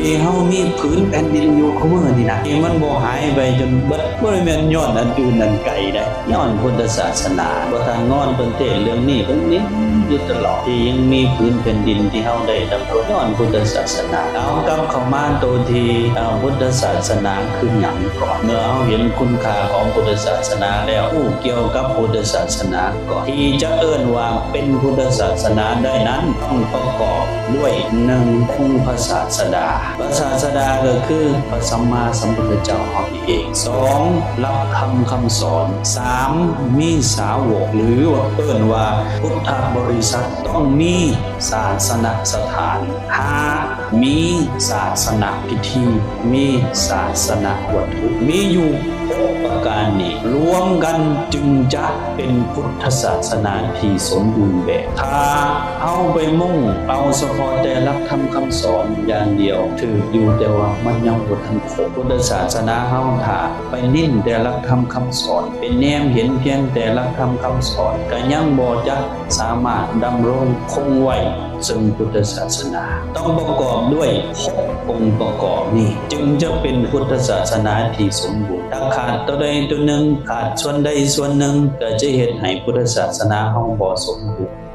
ທີ່ເຮົາມີຜືນແຜ່ນດິນຢູ່ຄູ່ມື້ນີ້ນະ ທີ່ມັນບໍ່ຫາຍໄປຈົນເບິດ ບໍ່ໄດ້ແມ່ນຍ້ອນອັນອື່ນອັນໄກໃດ ຍ້ອນພຸດທະສາສະໜາ. ບໍ່ທ່ານງອນເພິ່ນເທດເລື່ອງນີ້ ເພິ່ນເນັ້ນຢູ່ຕະຫຼອດ ທີ່ຍັງມີຜືນແຜ່ນດິນທີ່ເຮົາໄດ້ດຳລົງ ຍ້ອນພຸດທະສາສະໜາ. ເອົາ ກັບເຂົ້າມາໂຕທີ່ ເອີ ພຸດທະສາສະໜາຄືຫຍັງກ່ອນ? ເມື່ອເຮົາເຫັນຄຸນຄ່າຂອງພຸດທະສາສະໜາແລ້ວ ຮູ້ກ່ຽວກັບພຸດທະສາສະໜາ ກ່ອນທີ່ຈະເອີ້ນວ່າເປັນພຸດທະສາສະໜາໄດ້ນັ້ນ ຕ້ອງປະກອບດ້ວຍ ໜຶ່ງ ອົງພະສາສະດາ. ພະສາສະດາກໍຄືພະສຳມາສຳພຸດທະເຈົ້າເຮົານີ້ເອງ. ສອງ ຫຼັກທຳຄຳສອນ. ສາມ ມີສາວົກ ຫຼືວ່າເອີ້ນວ່າພຸດທະບໍລິສັດ ຕ້ອງມີສາສະນະສະຖານ. ຫ້າ ມີສາສະນະພິທີ ມີສາສະນະວັດຖຸ ມີຢູ່ຫົກປະການນີ້ ລວມກັນຈຶ່ງຈະເປັນພຸດທະສາສະໜາທີ່ສົມບູນແບບ. ຖ້າເຮົາໄປມຸ່ງເອົາສະເພາະແຕ່ຫຼັກທຳຄຳສອນຢ່າງດຽວ ຖືກຢູ່ ແຕ່ວ່າມັນຍັງບໍ່ທັນຄົບ. ພຸດທະສາສະໜາເຮົາ ຖ້າໄປເນັ້ນແຕ່ຫຼັກທຳຄຳສອນ ໄປແນມເຫັນພຽງແຕ່ຫຼັກທຳຄຳສອນ ກໍຍັງບໍ່ຈະສາມາດດຳລົງຄົງໄວ້ ເຊິ່ງພຸດທະສາສະໜາ ຕ້ອງປະກອບດ້ວຍຫົກອົງປະກອບນີ້ ຈຶ່ງຈະເປັນພຸດທະສາສະໜາທີ່ສົມບູນ. ຖ້າຂາດໂຕໃດໂຕໜຶ່ງ ຂາດສ່ວນໃດສ່ວນໜຶ່ງ ກໍຈະເຮັດໃຫ້ພຸດທະສາສະໜາເຮົາບໍ່ສົມບູນ.